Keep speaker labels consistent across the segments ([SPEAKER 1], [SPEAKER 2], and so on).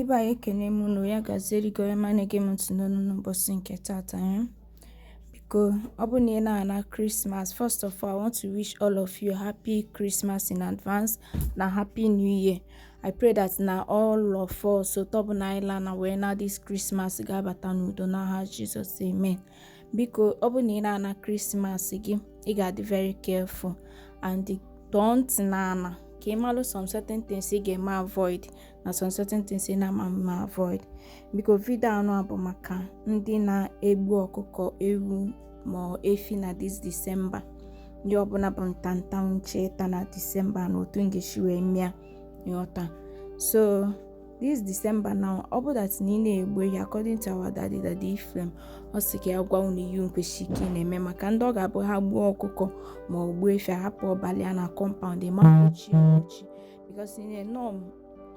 [SPEAKER 1] Be anyị, ekene m unu. Ya gaziere gị, onye ma na-ege m ntị n'ọnụ n'ụbọchị nke tata. Biko, ọ bụrụ na ị na-ana Christmas, first of all, I want to wish all of you happy Christmas in advance na happy new year. I pray that na all of us, otu ọbụla anyị la na wee na this Christmas ga-abata n'udo n'aha Jizọs, amen. Biko, ọ bụrụ na ị na-ana Christmas gị, ị ga-adị very careful and tọọ ntị n'ala ka ị malụ some certain things ị ga-eme avoid na some certain things ị na-ama mma avoid. Biko, video anụ a bụ maka ndị na-egbu ọkụkọ, ewu ma efi na this December. Ndị ọbụla bụ ntanta nche ịta na December na otu m ga-esi wee mịa ịghọta. So this December now, ọ bụ that na ị na-egbu ehi, according to our daddy, Daddy Ephraim, ọ sị ka ya gwa unu ihe nkwesị ike ị na-eme maka ndị ọ ga-abụ ha gbuo ọkụkọ ma ọ gbuo efi, ahapụ ọbala ya na compound, ịma mkpochi mkpochi, because in a norm,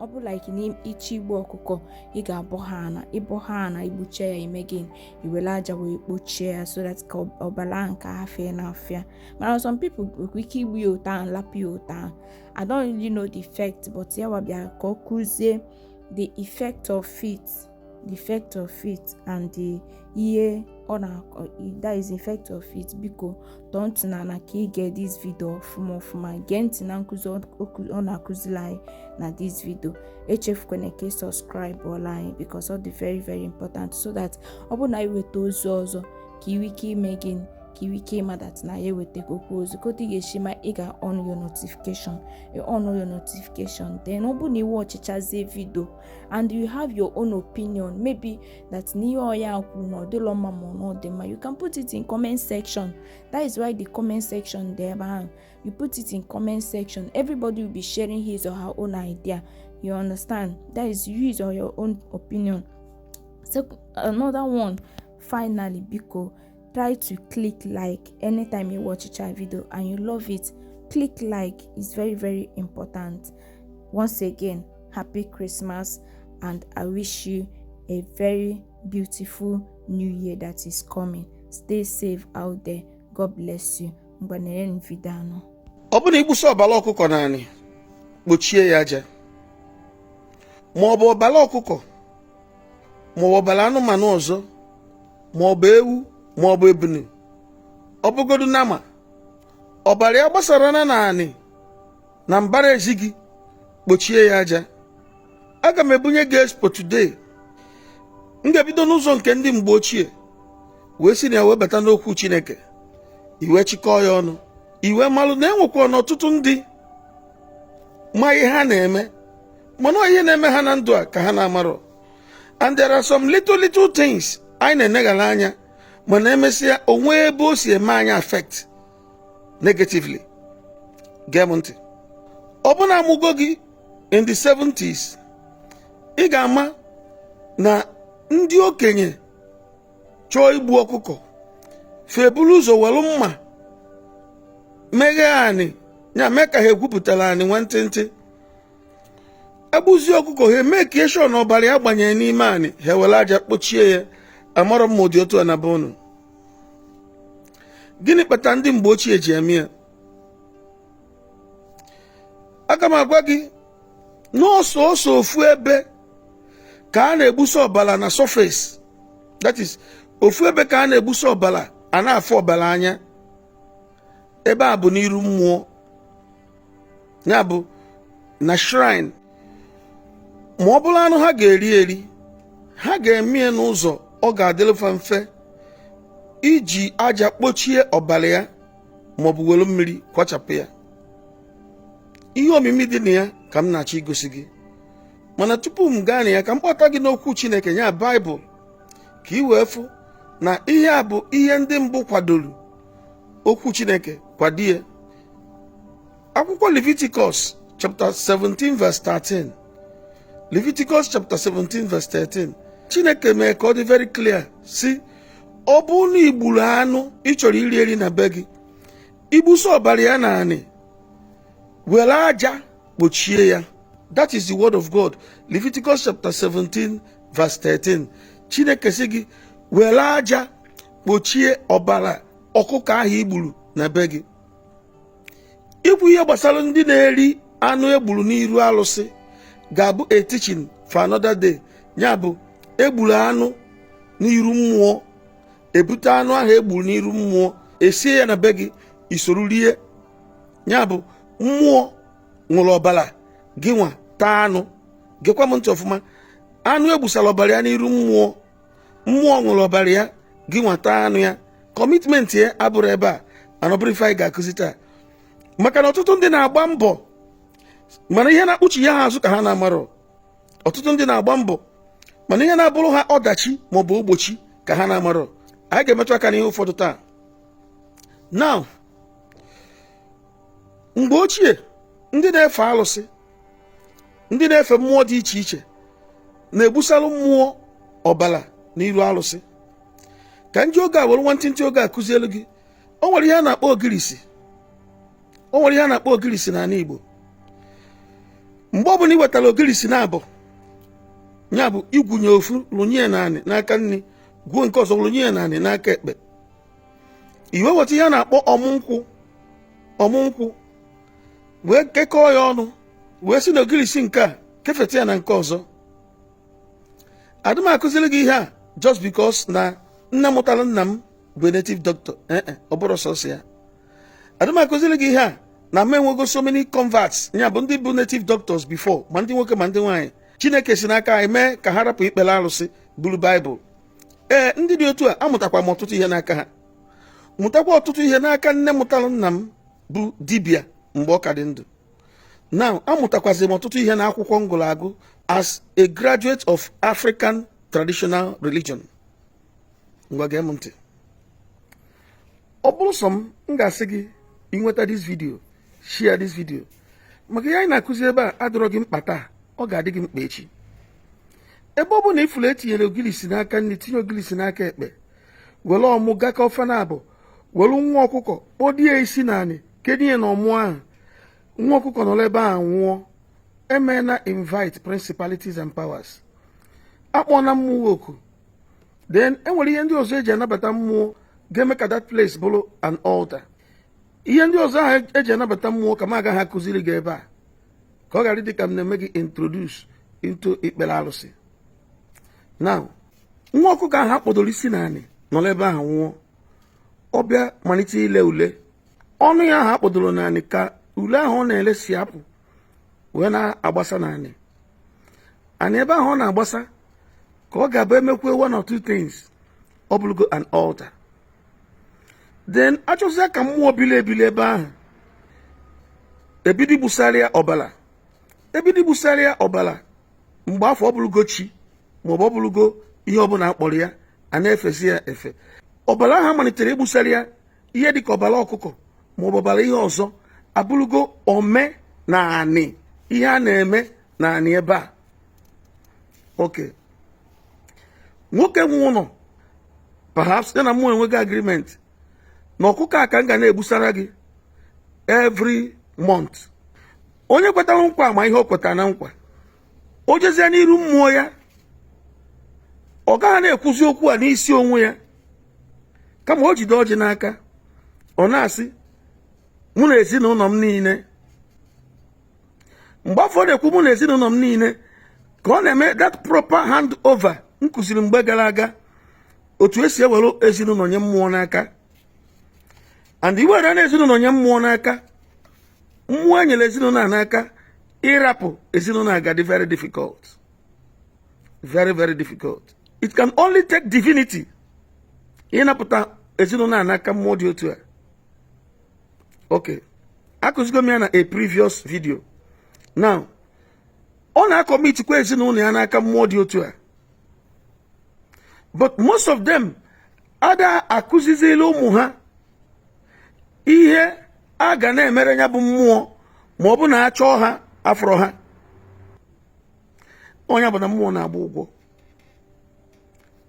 [SPEAKER 1] ọ bụ like na ịchọ igbu ọkụkọ, ị ga-abọ ha ana, ịbọ ha ana, igbuche ya, ime gịnị? Iwere aja wee kpochie ya so that ka ọbara ahụ ka ha fee na afịa. Mana some people nwekwa ike igbu ya otu ahụ, lapụ ya otu ahụ. I don't really know the effect, but ya bịara ka ọ kụzie the effect of it, the effect of it and the ihe ọ na, that is effect of it. Biko, tọọ ntị n'ala ka ị gee this video ọfụma ọfụma. Gee ntị na nkụzi ọ na-akụziri anyị na this video. Echefukwana ka ị subscribe ọla anyị, because ọ dị very very important, so that ọ bụrụ na anyị weta ozi ọzọ, ka ị nwee ike ime gịnị? Ka ị nwee ike ịma that na ya ewetagokwa ozi. Ka otu ị ga-esi ma, ị ga on your notification. You on your notification, then ọ bụrụ na ị watchichazie video and you have your own opinion, maybe that na ihe ọya kwuru na ọ dịlọ mma ma ọ na ọ dị mma, you can put it in comment section. That is why the comment section dị ebe ahụ. You put it in comment section, everybody will be sharing his or her own idea, you understand? That is his or your own opinion. So another one, finally, biko, try to click like anytime you watch a video and you love it. Click like, is very very important. Once again, happy Christmas, and I wish you a very beautiful new year that is coming. Stay safe out there. God bless you. Mgbanere video anọ.
[SPEAKER 2] Ọ bụ na igbusa ọbara ọkụkọ naanị, kpochie ya aja, ma ọ bụ ọbara ọkụkọ, ma ọ bụ ọbara anụmanụ ọzọ, ma ọ bụ ewu, ma ọ bụ ebunu, ọ bụgodu nama, ọbara ya gbasara na naanị na mbara ezi gị, kpochie ya aja. Aga m ebunye gị expo today. M ga-ebido n'ụzọ nke ndị mgbe ochie wee si na ya wee bata n'okwu Chineke, iwe chịkọọ ya ọnụ, iwe malụ na enwekwa n'ọtụtụ ndị ma ihe ha na-eme, mana ọ ihe na-eme ha na ndụ a ka ha na-amarọ. And there are some little little things anyị na-eneghara anya, mana emesịa, onwe ebe o si eme anyị affect negatively. Gee m ntị. Ọ bụ na amụgo gị in the 70s, ị ga-ama na ndị okenye chọọ igbu ọkụkọ, fa eburu ụzọ were mma meghee anị ya, mee ka ha egwupụtara anị nwantịntị, egbuzie ọkụkọ, ha eme ka eshọ na ọbara ya gbanyere n'ime anị, ha ewere aja kpochie ya. Amarọ m ma ụdị otu a na be unu. Gịnị kpatara ndị mgbe ochie ji eme ya? Aga m agwa gị n'ọsọ ọsọ. Ofu ebe ka a na-egbusa ọbara na surface, that is, ofu ebe ka a na-egbusa ọbara, a na-afụ ọbara anya. Ebe a bụ n'iru mmụọ, ya bụ na shrine. Ma ọ bụrụ anụ ha ga-eri eri, ha ga-eme ya n'ụzọ ọ ga-adịrịfa mfe iji aja kpochie ọbara ya, maọbụ were mmiri kwachapụ ya. Ihe omimi dị na ya ka m na-achọ igosi gị, mana tupu m gaa na ya, ka m kpọta gị n'okwu Chineke, ya Baịbụl, ka ị wee fụ na ihe a bụ ihe ndị mbụ kwadoro. Okwu Chineke kwado ya. Akwụkwọ Leviticus chapter 17 verse 13, Leviticus chapter 17 verse 13, Chineke mee ka ọ dị very clear si, ọ bụrụ na igburu anụ ị chọrọ iri eri na be gị, igbuso ọbara ya naanị, were aja kpochie ya. That is the word of God. Leviticus chapter 17 verse 13. Chineke sị gị were aja kpochie ọbara ọkụkọ ahụ igburu na be gị. Ikwu ihe gbasara ndị na-eri anụ egburu n'iru alụsị ga-abụ a teaching for another day. For another day. Ya bụ, egburu anụ n'iru mmụọ, ebute anụ ahụ egburu n'iru mmụọ, esie ya na be gị, isoro rie. Ya bụ, mmụọ ṅụrụ ọbara gị nwa taa anụ. Gekwa m ntị ọfụma. Anụ egbusara ọbara ya n'iru mmụọ, mmụọ ṅụrụ ọbara ya, gị nwa taa anụ ya. Commitment ya abụrụ ebe a, mana ọ bụrụ ife anyị ga-akụzi taa, maka na ọtụtụ ndị na-agba mbọ, mana ihe na-akpụchi ya ha azụ ka ha na-amarọ. Ọtụtụ ndị na-agba mbọ, mana ihe na-abụrụ ha ọdachi maọbụ ogbochi ka ha na-amarọ. Anyị ga-emetụ aka n'ihe ụfọdụ taa. Now, mgbe ochie, ndị na-efe alụsị, ndị na-efe mmụọ dị iche iche, na-egbusalụ mmụọ ọbara n'iru alụsị. Ka ndị oge a were nwantịntị oge a kụzielu gị. O nwere ihe a na-akpọ ogirisi. O nwere ihe a na-akpọ ogirisi n'ala Igbo. Mgbe ọbụla ị wetara ogirisi na-abụ, ya bụ, igwunye ofu lụnye ya naanị n'aka nri, gwuo nke ọzọ lụnye ya naanị n'aka ekpe, iwe weta ihe a na-akpọ ọmụ nkwụ, ọmụ nkwụ, wee kekọọ ya ọnụ, wee si na ogirisi nke a kefeta ya na nke ọzọ. Adị m akụziri gị ihe a just because na nne mụtara nna m bụ native doctor. Ee, ọ bụrụ sọsọ ya. Adị m akụziri gị ihe a na m enwego so many converts, ya bụ, ndị bụ native doctors before, ma ndị nwoke ma ndị nwaanyị. Chineke si n'aka anyị mee ka ha rapụ ikpere arụsị, buru Baịbụl. Ee, ndị dị otu a, amụtakwa m ọtụtụ ihe n'aka ha, mụtakwa ọtụtụ ihe n'aka nne mụtara nna m bụ dibịa mgbe ọ ka dị ndụ. Now, amụtakwazi m ọtụtụ ihe n'akwụkwọ m gụrụ agụ as a graduate of African traditional religion. Ngwa, gee m ntị. Ọ bụrụ sọ m, m ga-asị gị, ịnweta this video, share this video, maka ihe anyị na-akụzi ebe a adịrọ gị mkpa taa, ọ ga-adị gị mkpa echi. Ebe ọ bụ na ifuru etinyere ogilisi n'aka nri, tinye ogilisi n'aka ekpe, were ọmụ gakọ ofe na abụ, were nwa ọkụkọ kpọdie isi naanị kedie na ọmụ ahụ, nwa ọkụkọ nọrọ ebe ahụ nwụọ, emeela invite principalities and powers, akpọna mmụọ oku. Then enwere ihe ndị ọzọ eji anabata mmụọ ga-eme ka that place bụrụ an altar. Ihe ndị ọzọ ahụ eji anabata mmụọ ka m agaghị akụziri gị ebe a, ka ọ ghara ịdị ka m na-eme gị introduce into ikpere arụsị. Now, nwa ọkụkọ ahụ akpọdoro isi naanị nọrọ ebe ahụ nwụọ, ọ bịa malite ile ule. Ọnụ ya ahụ akpọdoro naanị ka ule ahụ ọ na-ele si apụ wee na-agbasa naanị anyị. Ebe ahụ ọ na-agbasa ka ọ ga-abụ emekwe one or two things, ọ bụrụgo an altar. Then achọzịa ka mmụọ bili ebili ebe ahụ, ebido igbusara ya ọbara, ebido igbusara ya ọbara. Mgbe afọ, ọ bụrụgo chi maọbụ ọ bụrụgo ihe ọbụla akpọrọ ya, a na-efesi ya efe. Ọbara ahụ malitere igbusara ya, ihe dịka ọbara ọkụkọ maọbụ ọbara ihe ọzọ, abụrụgo ome na anị, ihe a na-eme na anị ebe a. Oke nwoke nwe ụlọ, perhaps ya na mmụọ enweghị agreement na ọkụkọ a ka m ga na-egbusara gị every month. Onye kwetara nkwa ma ihe o kwetara na nkwa, o jezie n'iru mmụọ ya, ọ gaghị na-ekwuzi okwu a n'isi onwe ya, kama o jide ọjị n'aka, ọ na-asị, "Mụ na ezinụlọ m niile." Mgbe afọ na-ekwu "mụ na ezinụlọ m niile", ka ọ na-eme that proper hand over m kụziri mgbe gara aga, otu esi ewere ezinụlọ nye mmụọ n'aka. And iwere na ezinụlọ nye mmụọ n'aka, mmụọ e nyere ezinụlọ a n'aka, ịrapụ ezinụlọ a ga-adị very difficult, very very difficult. It can only take divinity ịnapụta ezinụlọ a n'aka mmụọ dị otu a. Okay, akụzigo m ya na a previous video. Now, ọ na-acommitikwa ezinụlọ ya n'aka mmụọ dị otu a, but most of them ada akụzizila ụmụ ha ihe a ga na-emere ya bụ mmụọ, ma ọ bụ na achọọ ha afọrọ ha. Onye bụ na mmụọ na-agba ụgwọ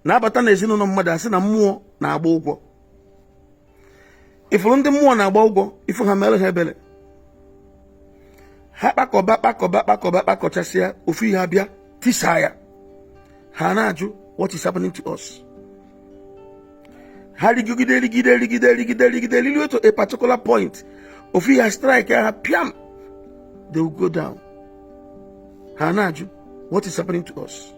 [SPEAKER 2] na-abata n'ezinụlọ mmadụ, asị na mmụọ na-agba ụgwọ. Ifuru ndị mmụọ na-agba ụgwọ, ifu ha, mere ha ebere. Ha kpakọba, kpakọba, kpakọba, kpakọchasịa, ofu ihe abịa tisaa ya. Ha na-ajụ, "What is happening to us?" Ha rigide, rigide, rigide, rigide, rigide, rigide to a particular point, ofu ihe strike ha, piam, they will go down. Ha na-ajụ. What is happening to us?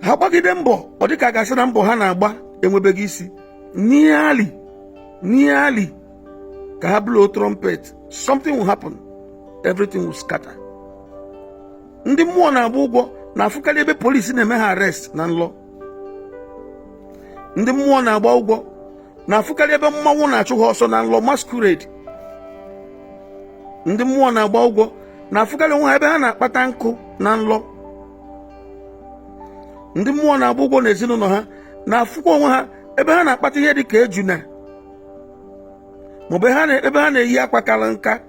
[SPEAKER 2] Ha gbagide mbọ, ọ dịka a ga-asị na mbọ ha na-agba enwebeghị isi. Nearly, nearly ka ha blow trumpet, something will happen, everything will scatter. Ndị mmụọ na-agba ụgwọ na-afụkarị ebe polisi na-eme ha arrest na nlọ. Ndị mmụọ na-agba ụgwọ na-afụkarị ebe mmanwụ na-achụ ha ọsọ na nlọ, masquerade. Ndị mmụọ na-agba ụgwọ na-afụkarị onwe ha ebe ha na-akpata nkụ na nlọ. Ndị mmụọ na-agba ụgwọ na ezinụlọ ha na-afụkwa onwe ha ebe ha na-akpata ihe dị ka ejuna, maọbụ ebe ha na-eyi akwa kara nka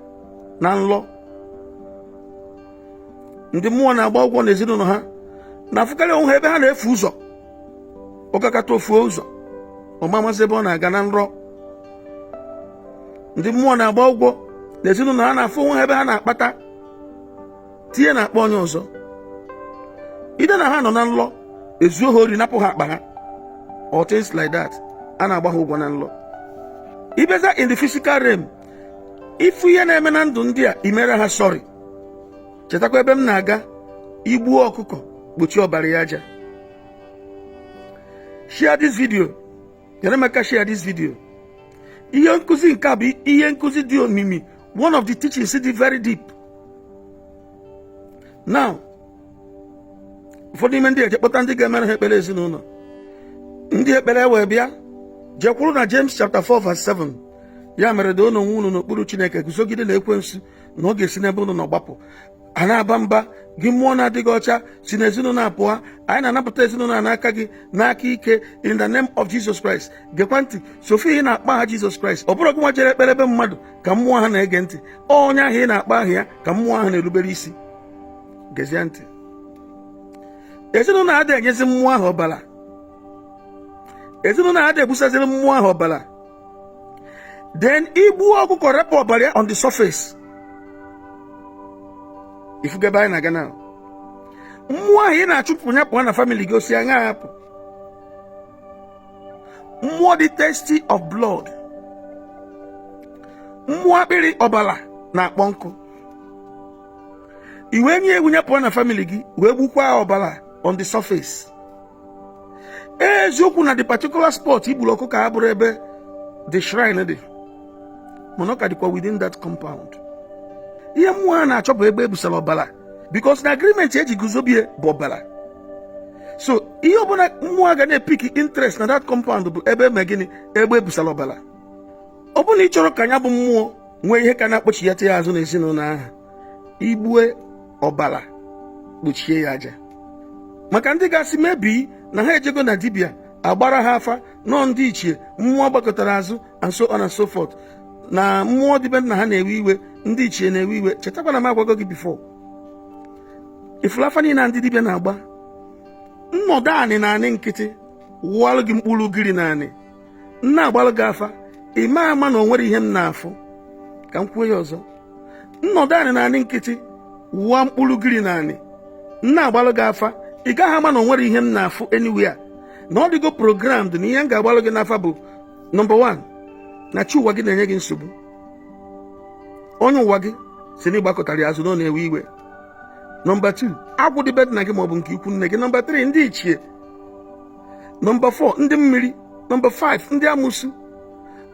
[SPEAKER 2] na nlọ. Ndị mmụọ na-agba ụgwọ na ezinụlọ ha na-afụkarị onwe ha ebe ha na-efu ụzọ, ụkakata ofuo ụzọ, ọmamasị ebe ọ na-aga na nrọ. Ndị mmụọ na-agba ụgwọ na ezinụlọ ha na-afụ onwe ha ebe ha na-akpata tinye na akpa onye ọzọ, ide na ha nọ na nlọ ezuo ha ori, napụ ha akpa ha, or things like that. A na-agba ha ụgwọ na nlọ. Ibeza in the physical realm, ifu ihe na-eme na ndụ ndị a, imere ha sorry. Chetakwa ebe m na-aga. Igbuo ọkụkọ, kpuchie ọbara ya aja. Share this video. Nyere m aka share this video. Ihe nkụzi nke a bụ ihe nkụzi dị omimi, one of the teachings dị very deep. Now, ụfọdụ n'ime ndị eje kpọta ndị ga-emere ha ekpere ezinụlọ. Ndị ekpere wee bịa jekwuru na James chapter 4 verse 7: "Ya mere, doo n'onwe unu n'okpuru Chineke, guzogide na ekwensu, na ọ ga-esi n'ebe unu nọ gbapụ." A na-aba mba, "Gị mmụọ na-adịghị ọcha, si n'ezinụlọ a pụọ. Anyị na-anapụta ezinụlọ a n'aka gị n'aka ike in the name of Jesus Christ." Gekwa ntị, Sofia, ị na-akpọ aha Jesus Christ, ọ bụrụ gị nwa jere ekpere ebe mmadụ ka mmụọ ha na-ege ntị. Onye ahụ ị na-akpọ aha ya ka mmụọ ahụ na-erubere isi. Gezie ntị, ezinụlọ adịghị enyezi mmụọ ahụ ọbara, ezinụlọ adịghị egbusaziri mmụọ ahụ ọbara. Then igbu ọkụkọ, repụ ọbara ya on the surface. Ifugebe anyị na-aga na mmụọ ahụ ị na-achụpụ ya pụọ na family gị, osi aṅa hapụ? Mmụọ dị thirsty of blood, mmụọ akpịrị ọbara na-akpọ nkụ. I wee nye egwu ya pụọ na family gị, wee gbukwa ọbara on the surface. Eziokwu na the particular spot igburu ọkụkọ abụrụ ebe the shrine dị, mana ọ ka dịkwa within that compound. Ihe mmụọ a na-achọ bụ ebe ebusara ọbara, because na agreement eji guzobie bụ ọbara. So ihe ọbụla mmụọ ga na-epick interest na that compound bụ ebe eme gịnị? Ebe ebusara ọbara. Ọ bụrụ na ị chọrọ ka ya bụ mmụọ nwee ihe ka na-akpọchighata ya azụ n'ezinụlọ ahụ, igbue ọbara, kpuchie ya aja. Maka ndị ga-asị mebi na ha ejego na dibịa agbara ha afa, nọọ ndị ichie, mmụọ gbakọtara azụ, and so on and so forth, na mmụọ dịbe nna ha na-ewe iwe, ndị ichie na-ewe iwe, chetakwa na m agwago gị before, ifuru afa niile na ndị dibịa na-agba, nnọdụ anị na anị nkịtị wụọlụ gị mkpụrụ ugiri na anị nna agbalụ gị afa, ị ma ama na o nwere ihe m na-afụ. Ka m kwuo ya ọzọ: nnọdụ anị na anị nkịtị wụọ mkpụrụ ugiri na anị nna agbalụ gị afa, ị gaghị ama na o nwere ihe m na-afụ anywhere, na ọ dịgo programmed na ihe m ga-agbalụ gị n'afa bụ number 1, na chi ụwa gị na-enye gị nsogbu, onye ụwa gị si na ịgbakọtara ya azụ na ọ na-ewe iwe, number 2, agwụ dịbe nna gị maọbụ nke ikwu nne gị, number 3, ndị ichie, number 4, ndị mmiri, number 5, ndị amụsụ,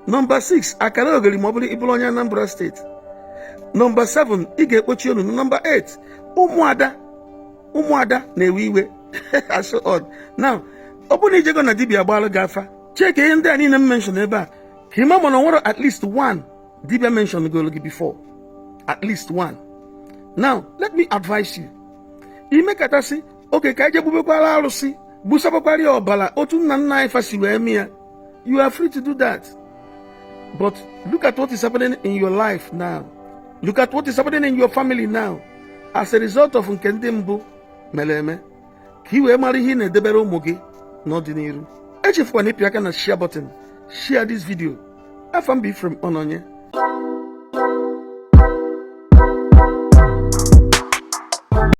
[SPEAKER 2] number 6, akara ogeri ma ọ bụrụ ịbụrụ onye Anambra State, number 7, ị ga-ekpochi onunu, number 8, ụmụada, ụmụada na-ewe iwe, and so on. Now, ọ bụrụ na ijego na dibịa gbalụ gị afa, check ihe ndị a niile m mention ebe a, ka ị ma mana o nwere at least one dibịa mention golu gị before, at least one. Now let me advise you, imekọtasị oke ka eje gbubekwara arụsị, gbusabakwara ya ọbara otu nna nna anyị fasi wee mee ya, you are free to do that. But look at what is happening in your life now. Look at what is happening in your family now as a result of nke ndị mbụ mere eme, ka ị wee mara ihe ị na-edebere ụmụ gị n'ọdịnihu. Echefukwana ịpị aka na share button. Share this video. Afa m bụ Ifrem Ọnọnye.